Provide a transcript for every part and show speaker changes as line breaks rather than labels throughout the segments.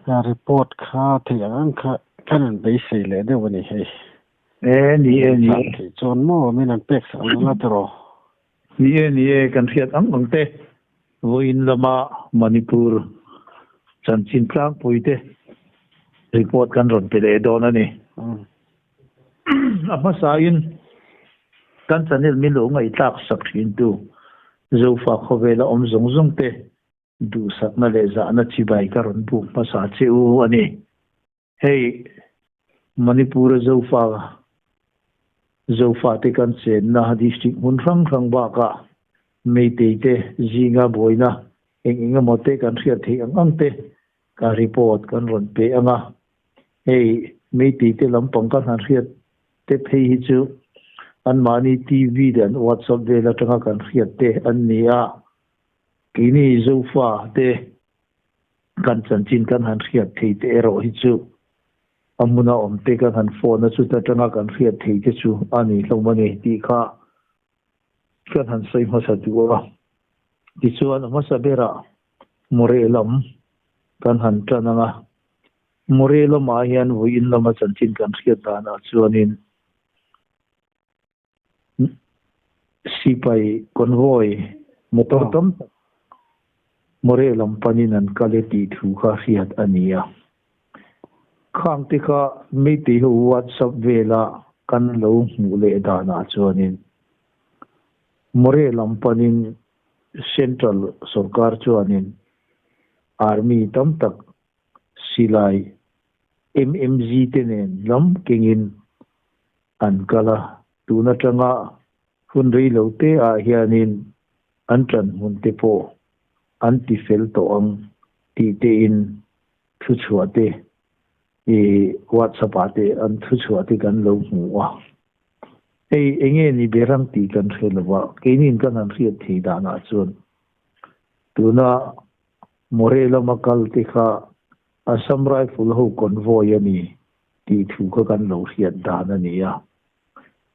Report kha theih ang ang kha kan han beisei leh deuh a ni hei.
E ni e ni e.
Theih chuan maw min han pek sak ang la tiraw?
Ni e ni e kan hriat ang ang te vawiin lama Manipur chanchin tlangpui te report kan rawn pe leh dawn a ni. A hmasain kan channel min lo ngaihthlak sak thintu Zofa khawvela awm zawng zawng te Duhsakna leh zahna chibai ka rawn buk hmasa che u a ni. Hei, Manipur-a Zofa, Zofate kan chenna district hmun hrang hrang bakah Meitei te zinga buaina eng eng emaw te kan hriat theih ang ang te ka report kan rawn pe ang a. Hei, Meitei te lampang kan han hriat te phei hi chu anmahni TV leh an WhatsApp vel atanga kan hriat te an ni a. Keini Zofa te kan chanchin kan han hriat thei te erawh hi chu a hmuna awm te kan han phone a chuta tanga kan hriat thei te chu a ni hlawm a ni tih kha kan han sawi hmasa duh a. Tichuan a hmasa berah Moreh lam kan han tan ang a. Moreh lamah hian vawiin lama chanchin kan hriat danah chuanin Sipai convoy motor tam tak Moreh lam panin an kal e tih thu kha hriat a ni a. Khang te kha Meitei ho WhatsApp vela kan lo hmuh leh danah chuanin Moreh lam panin Central sorkar chuanin Army tam tak silai MMG te nen lam kengin an kal a, tun atanga hun rei lo te ah hianin an ṭan hmun te pawh an ti fel tawh ang tih te in thu chhuah te i WhatsApp ah te an thu chhuah te kan lo hmu a. Hei enge ni ber ang tih kan hre lo a, keinin kan han hriat thei danah chuan tuna Moreh lama kal te kha Assam Rifle ho convoy a ni tih thu kha kan lo hriat dan a ni a.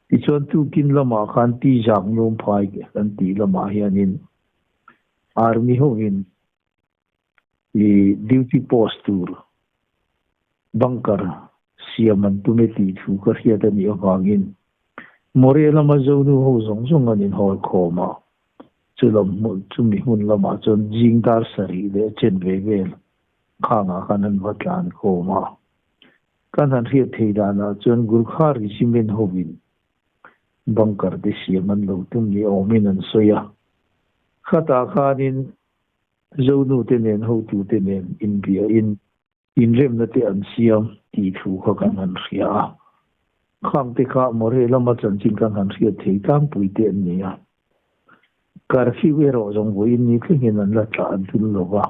Tichuan tukin lamah khan Ti Zak Num Phai kan tih lamah hianin Army hovin i duty post tur bunker siam an tum e tih thu ka hriat a nih avangin Moreh lama Zonu ho zawng zawng an inhawl khawm a, chulam hmun chumi hmun lamah chuan zing dar sarih leh chen ve vel khangah khan an va tlan khawm a. Kan han hriat thei danah chuan Gurkha Regiment hovin bunker te siam an lo tum ni awmin an sawi a. Khatah khanin Zonu te nen hotute nen inbiain inremna te an siam tih thu kha kan han hria a. Khang te kha Moreh lama chanchin kan han hriat thei tlangpui te an ni a. Curfew erawh zawng vawiin ni thlengin an la tlah dul lo va.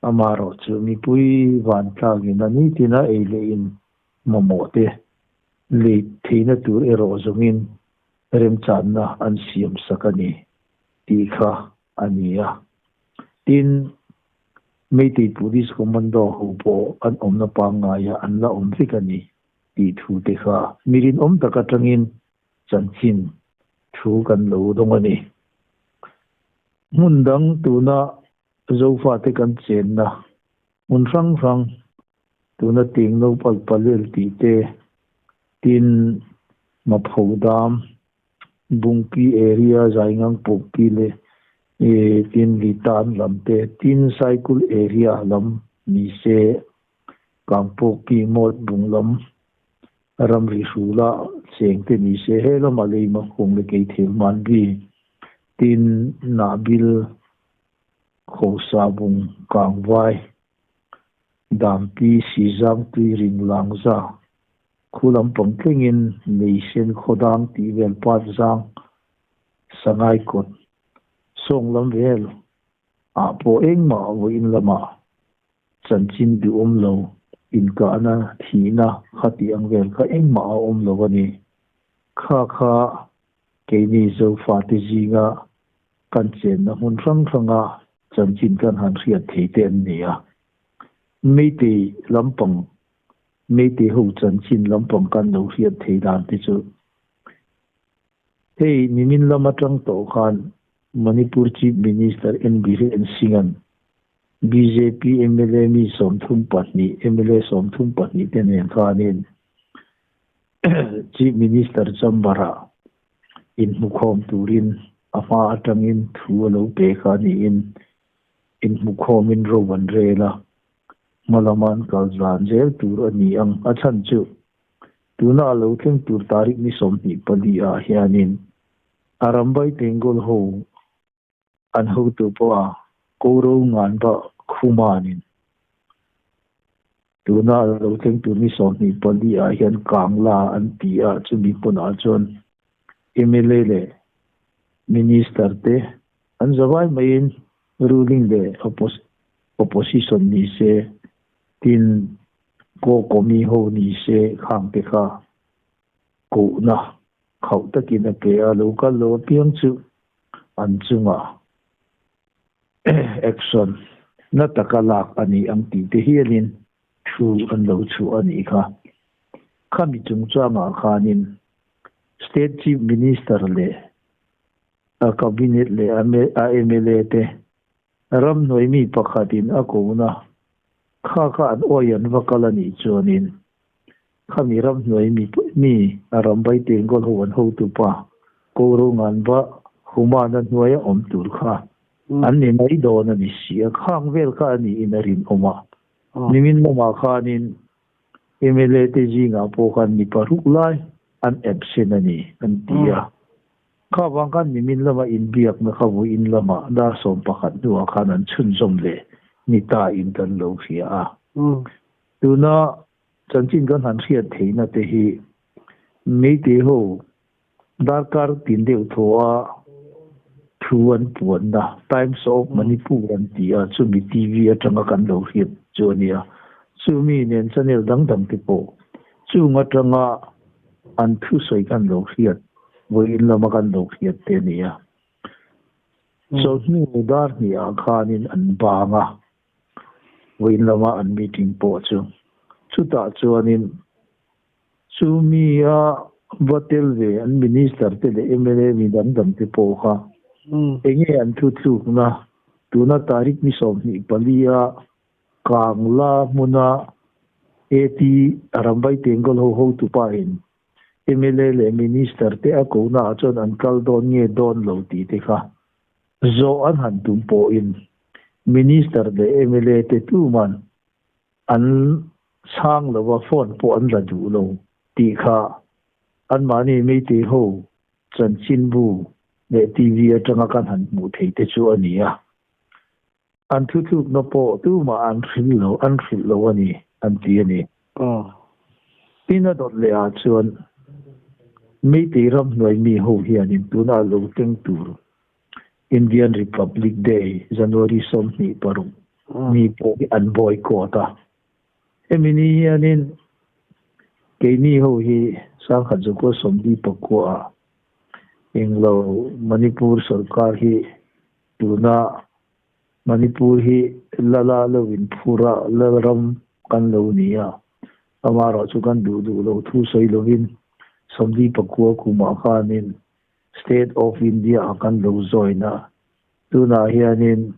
Amaherawh chu mipui vantlakin a nitina ei leh in mamawh te lei theihna tur erawh zawngin remchanna an siam sak a ni tih kha a ni a. Tin, Meitei Police Commando ho pawh an awmna pangngaiah an la awm vek a ni tih thu te kha mi rinawm tak atangin chanchin thu kan lo dawng a ni. Hmun dang tuna Zofate kan chenna hmun hrang hrang tuna Tingno Palpalel tih te, tin Mapho Dam, Bungpi area Zaingang Pukpi leh tin Litan lam te, tin Saikul area lam ni se Kangpawkpi Mawt Bung lam ramri hrula cheng te ni se he lama leima kung leh keithel manbi tin Nahbil Khosa bung kangvai Dampi Sizang Tuiring Langza khu lampang tlengin Meisen Khawdang tih vel pat zang Sangai kawt sawng lam vel ah pawh engmah vawiin lamah chanchin duhawm lo inkahna thihna kha tih ang vel kha engmah a awm lo a ni. Kha kha keini Zofate zinga kan chenna hmun hrang hranga chanchin kan han hriat thei te an ni a. Meitei lampang, Meitei ho chanchin lampang kan lo hriat thei dan te chu hei nimin lam atang tawh khan Manipur Chief Minister N Biren Singh-a'n. Bjp mla mi 32 mla 32 te nen khanin Chief Minister chamber-ah inhmukhawm turin a hma atangin thu a lo pe kha niin inhmukhawmin ro an rel a, hma lama an kal zan zel tur a ni ang. A chhan chu tuna a lo thleng tur tarik ni 24 ah hianin Arambai Tengol ho an hotu pawha ko ro ngan va khumanin tuna a lo thleng tur ni 24 ah hian Kangla an ti a, chumi hmunah chuan mla leh minister te an zawai maiin ruling leh opposition ni se tin ko komi ho ni se khang te kha kohna khauh takin a pe a, lo kal lo apiang chu an chunga action na taka lak ani ang tih te hianin thu an lo chhuah ani kha. Khami chungchangah khanin State Chief Minister leh a cabinet leh a MLA te ram hnuai mi pakhatin a kohna kha kha an awi an va kal anih chuanin khami ram hnuai mi mi a rambai tengkawl ho an hotu pa ko ro ngan va humana hnuaia awm tur kha an ni mai dawn ani si a, khang vel kha ani in a rin awm a. Nimin lamah khanin MLA te zingah pawh khan mi paruk lai an absent ani an ti a. Kha vang khan nimin lama inbiakna kha vawiin lamah dar 11 hnuah khan an chhunzawm leh ni ta in kan lo hria a. Tuna chanchin kan han hriat theihna te hi Meitei ho darkar tin deuh thaw a thu an puanna Times of Manipur an ti a, chumi TV atanga kan lo hriat chu a nia. Chumi nen channel dang dang te pawh chung atanga an thusawi kan lo hriat vawiin lama kan lo hriat te a ni a. Chawhnu dar hnih ah khanin an bang a, vawiin lama an meeting pawh chu chutah chuanin chumi a va tel ve an minister te leh MLA mi dang dang te pawh kha enge an thu thlukna tuna tarik ni 24 a Kangla hmuna AT Arambai Tengol ho hotu pa in MLA leh minister te a kohna ah chuan an kal dawn nge dawn lo tih te kha zawh an han tum pawhin minister leh MLA te tuman an chhang lova phone pawh an la duh lo tih kha an mahni Meitei ho chanchin bu leh TV atanga kan han hmuh thei te chu a ni a. An thu tlukna pawh tumah an hrilh lo, an hrilh lo a ni, an ti a ni. Tin a dawt leh ah chuan Meitei ram hnuai mi ho hianin tuna lo thleng tur Indian Republic Day January 26 ni pawh hi an boycott a. Hemi ni hianin keini ho hi 1949 ah englo Manipur sarkar hi tuna Manipur hi lala lo in phura lalram kan lo ni a, amah chu kan duh duh lo thu sawi lovin 49 kumah khanin State of India ah kan lo join a. Tunah hianin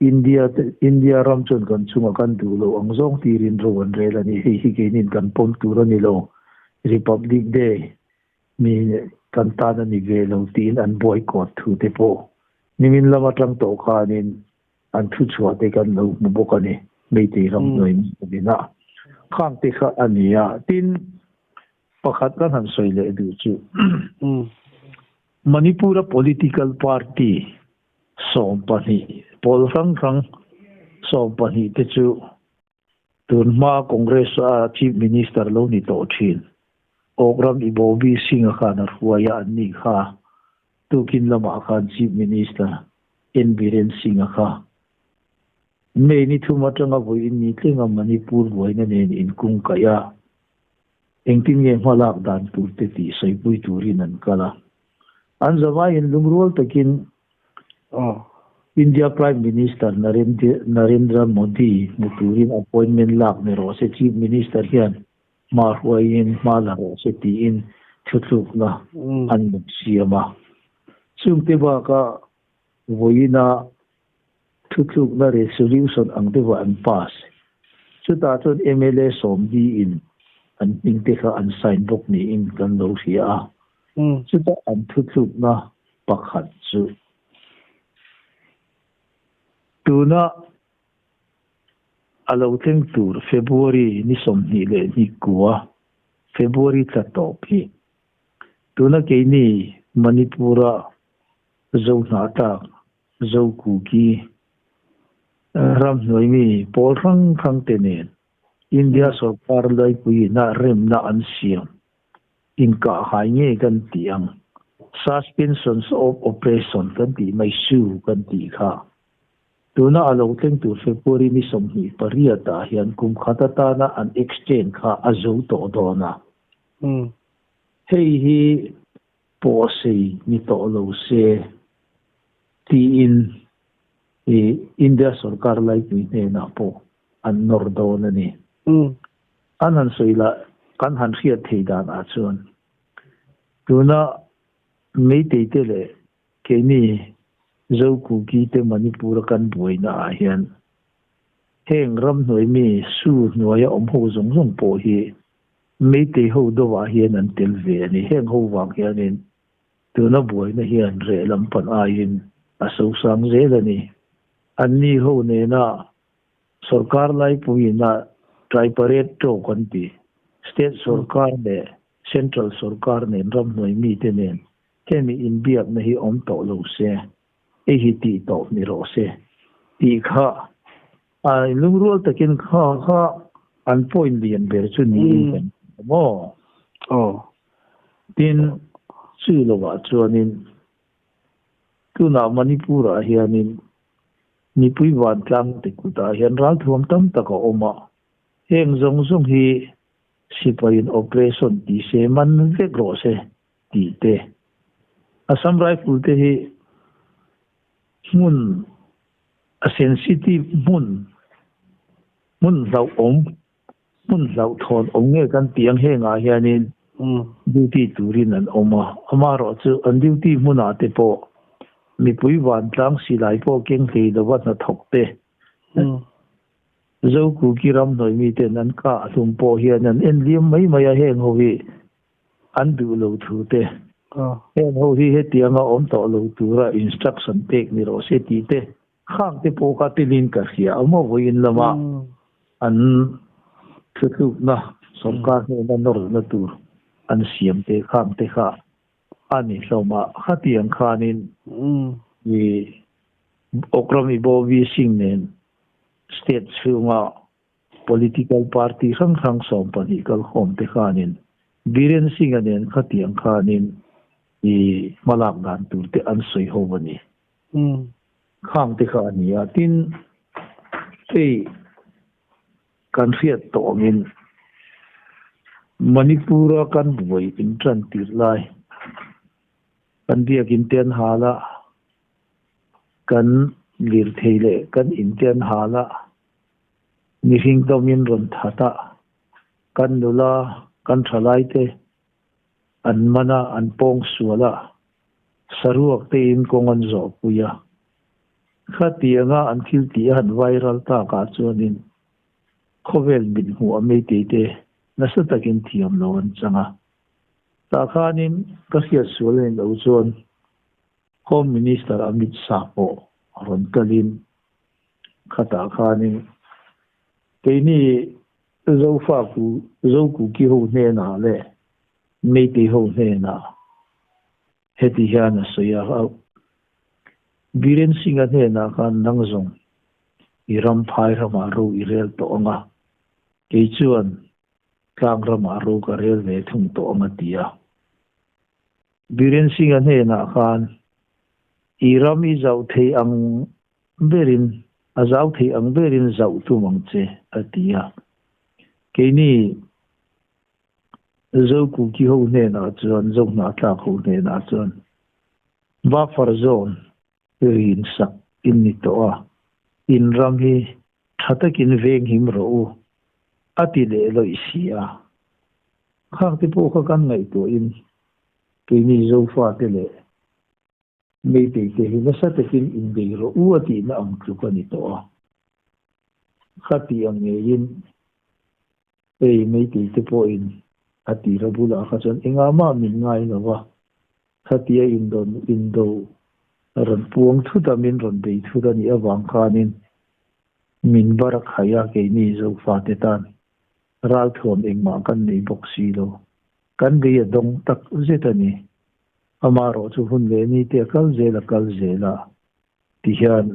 India India ram chuan kan chunga kan duh lo ang zawng tirin ro an rel a ni. Hei hi keinin kan pawm tur a ni lo. Republic Day mi kan tan a ni ve lo tiin an boycott thu te pawh nimin lama tang tawh khanin an thu chhuah te kan lo hmu bawk a ni. Meitei ram hnuai mi a khang te kha a ni a. Tin pakhat kan han sawi leh duh chu Manipura political party 12 pawl hrang hrang 12 te chu tun hma Congress a Chief Minister lo ni tawh thin Okram Ibobi Singh a khan a hruaia an ni kha tukin lamah khan Chief Minister N Biren Singh a kha May ni thum atanga vawiin ni tlenga Manipur buaina nen inkung kaih a, engtin nge hmalak dan tur te tih sawipui turin an kal a. An zawaiin lungrual takin India Prime Minister Narendra Modi hmu turin appointment lak ni rawh se Chief Minister hian hma hruaiin hma la rawh se tiin thuthlukna an lo siam a. Chungte baka vawiina Thutlukna resolution ang deuha an pass. Chutah chuan mla sawmli in an hming te kha an sign bawk niin kan lo hria a. Chuta an thutlukna pakhat chu tuna a lo thleng tur February ni 22, February tla tawp hi tuna keini Manipur-a Zohnahthlak Zokuki ramhnuai mi pawl hrang hrang te nen India sorkar laipuiin a remna an siam inkahhai nge kan tih ang? Suspensions of operation kan tih mai su kan tih kha. Tuna a lo thleng tur February ni 28 ah hian kum khat atana an extend kha a zo tawh dawn a. Hei hi pawhsei ni tawh lo se tiin India sorkar laipui hnenah pawh an nawr dawn a ni. An han sawi lah kan han hriat thei dan ah chuan tuna Meitei te leh keini Zokuki te Manipur a kan buaina ah hian heng ramhnuai mi su hnuaia awm ho zawng zawng pawh hi Meitei ho dawhah hian an tel ve a ni. Heng ho vang hianin tuna buaina hian reh lam pan aiin a sosang zel a ni. Anni ho nena Sorkar laipuiin a triparate talk an ti. State sorkar leh Central sorkar nen ramhnuai mite nen hemi inbiakna hi awm tawh lo se, hei hi tih tawh ni rawh se tih kha a lungrual takin kha kha an point lian ber chu niin kan hria maw?
Aw.
Tin, chu lovah chuanin tunah Manipur-ah hianin Mipui vantlang te kutah hian ralthuam tam tak a awm a, heng zawng zawng hi sipaiin operation ti se man vek rawh se tih te. Assam Rifle te hi hmun a sensitive hmun, hmun hlauhawm, hmun hlauhthawn awm nge kan tih ang hengah hianin duty turin an awm a, amaherawhchu an duty hmunah te pawh mipui vantlang silai pawh keng hlei lova hnathawk te, Zokuki ramhnuai miten an kah hlum pawh hian an en liam mai mai a, heng ho hi an duh lo thu te, heng ho hi hetianga awm tawh lo tura instruction pek ni rawh se tih te, Khang te pawh kha telin ka hria a maw vawiin lama an thutlukna sorkar hnena nawrna tur an siam te khang te kha a ni hlawm a. Khatiang khanin i Okram Ibobi Singh nen state chhunga political party hrang hrang 12 kalkhawm te khanin Biren Singh-a nen khatiang khanin i hmalak dan tur te an sawi ho a ni. Khang te kha a ni a, tin hei kan hriat tawh angin Manipur-a kan buai intan tir lai kan biakin te an hal a, kan lirthei leh kan in te an hal a, mihring tawmin rawn that a, kan nula kan thalai te an man a, an pawng sual a, saruak tein kawng an zawhpui a. Khatianga an thil tih a han viral takah chuanin khawvel mit hmuh a meitei te nasa takin thiam lo an chang a. Tah khanin ka hriat sual a ni lo chuan Home Minister Amit Shah pawh rawn kalin khatah khanin keini Zofa ku Zokuki ho hnenah leh Meitei ho hnenah heti hian a sawi a, Biren Singh-a hnenah khan nang zawng i ram phai ramah ro i rel tawh ang a, kei chuan tlang ramah ro ka rel ve thung tawh ang a ti a. Biren Singh-a hnenah khan i ram i zauh thei ang berin a zau thei ang berin zauh tum ang che a ti a. Keini Zokuki ho hnenah chuan, Zohnahthlak ho hnenah chuan buffer zone rin sak in ni tawh a, in ram hi tha takin veng him rawh u a ti leh lawih si a. Khangte pawh kha kan ngaihtuahin keini Zofate leh. Meitei te hi nasa takin inbei rawh u a tihna ang tluk a ni tawh a. Khati ang ngeiin hei Meitei te pawhin a tira bulah kha chuan engah mah min ngai lo va, khatia indo indo rawn puang thut a min rawn bei thut a nih avang khanin min bar a khaih a keini Zofate tan ralthuam engmah kan nei bawk si lo. Kan bei a dawng tak zet a ni. Amaherawh chu hun leh ni te a kal zel a kal zel a ti hian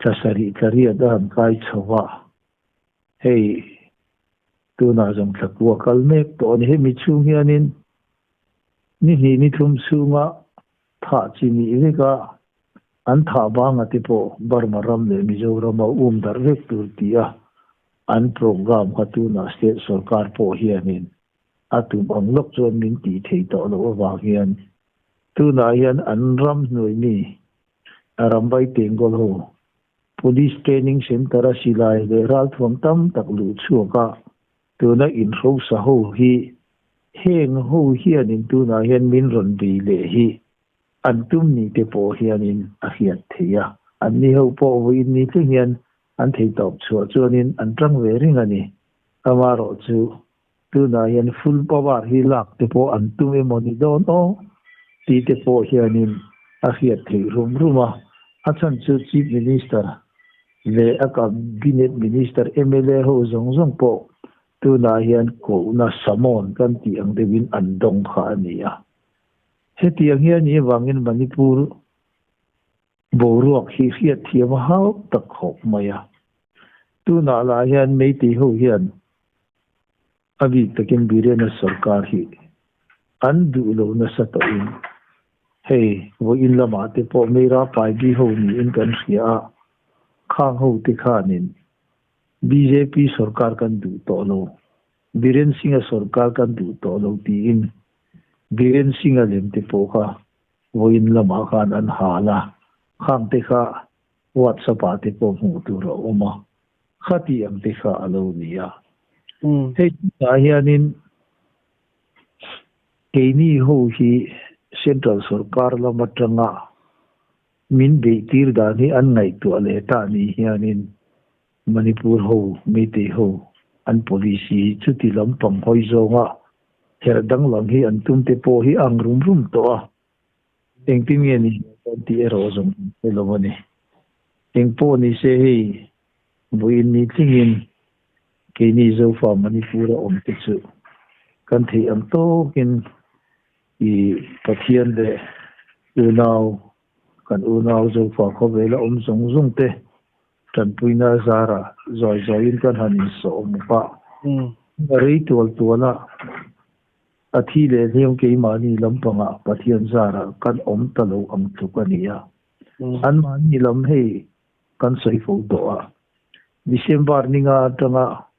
thla sarih thla riat a han kai chho a, hei tunah zawng thla kua kal mek tawh a ni. Hemi chhung hianin ni hnih ni thum chhunga thah chi nih vek a, an thah banga te pawh Burma ram leh Mizorama um darh vek tur tih a an programme kha tunah state sorkar pawh hianin A tum ang lawk chuan min tih theih tawh loh avang hian tunah hian an ram hnuai mi a Rambai Tengol ho Police Training Centre a silai leh ralthuam tam tak luh chhuak a, tuna inhrosa ho hi heng ho hianin tunah hian min rawn bei leh hi an tum ni te pawh hianin a hriat theih a, anni ho pawh vawiin ni thleng hian an theitawp chhuah chuanin an tang ve reng a ni. Amaherawh chu Tunah hian full power hi lak te pawh an tum emaw ni dawn aw tih te pawh hianin a hriat theih rum rum a. A chhan chu Chief Minister leh a Cabinet Minister mla ho zawng zawng pawh tunah hian kohna summon kan tih ang deuhin an dawng kha a ni a. Hetiang hian nih avangin Manipur boruak hi hriat thiam a hau tak khawp mai a. Tunah lah hian Meitei ho hian a bik takin Birena sorkar hi an duh lo nasa tawhin hei vawiin lamah te pawh Meira Paibi ho niin kan hria a, khang ho te khanin bjp sorkar kan duh tawh lo, Biren Singh-a sorkar kan duh tawh lo tiin Biren Singh-a lem te pawh kha Vawiin lamah khan an hal a, khang te kha WhatsApp ah te pawh hmuh tur a awm a, khati ang te kha a lo ni a. Hei tunah hianin keini ho hi Central sorkar lam atanga min beihtir dan hi an ngaihtuah leh ta ni hianin Manipur ho, Meitei ho an policy hi chuti lampang hawi zawnga Herh danglam hi an tum te pawh hi ang rum rum tawh a, engtin nge ni kan tih erawh zawng kan hre lo a ni. Eng pawh ni se hei vawiin ni tlingin keini Zofa Manipur-a awm te chu kan theih ang tawkin i Pathian leh unau kan unau Zofa khawvela awm zawng zawng te tanpuina zarah zawi zawiin kan han insawh awm pah. A rei tual tual a, a thi leh hliam keimahni lampangah Pathian zarah kan awm ta lo ang tluk a ni a. Anmahni lam hei kan sawi fo tawh a. December ninga atanga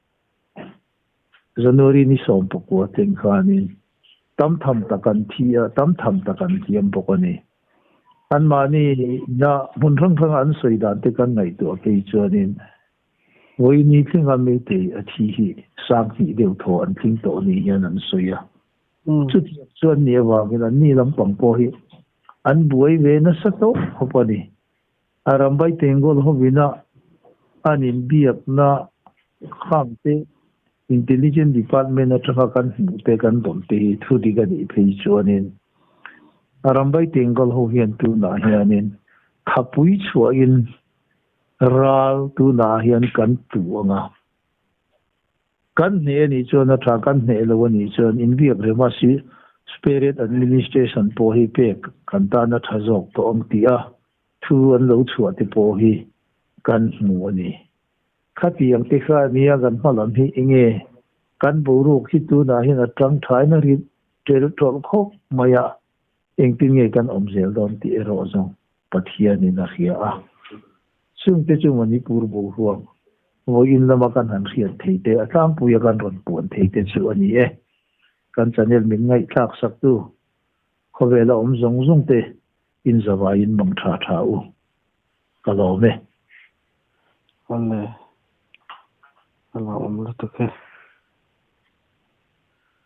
January ni 19 thleng khanin tam tham tak an thi a, tam tham tak an hliam bawk a ni. Anmahni ina hmun hrang hranga an sawi dan te kan ngaihtuah phei chuanin vawiin thlenga Meitei a thi hi 2000 deuh thaw an tling tawh ni hian an sawi a. Chutiang chuan ni avangin anni lampang pawh hi an buai ve nasa tawh khawp a ni. A Rambai Tengol hovina an inbiakna khangte Intelligence Department atanga kan hmuh te kan dawm te hi thu dik a nih phei chuanin a Rambai Tengol ho hian tunah hianin thapui chhuahin ral tunah hian kan tu ang a. Kan hneh a nih chuan a tha, kan hneh lo a nih chuan inbiak rema si Spirit Administration pawh hi pek kan tan a tha zawk tawh ang tih a thu an lo chhuah te pawh hi kan hmu a ni. Khatiang te kha nia kan hma lam hi enge kan boruak hi tunah hian a tang thain a rit tel tawlh khawp mai a, engtin nge kan awm zel dawn tih erawh zawng Pathianin a hria a. Chungte chu Manipur boruak vawiin lama kan han hriat thei te, a tlangpuia kan rawn puan thei te chu a ni e. Kan channel min ngaihthlak saktu khawvela awm zawng zawng te inzavaiin mang tha tha u. Ka lawm e.
Awle. Ka lawm lutuk e.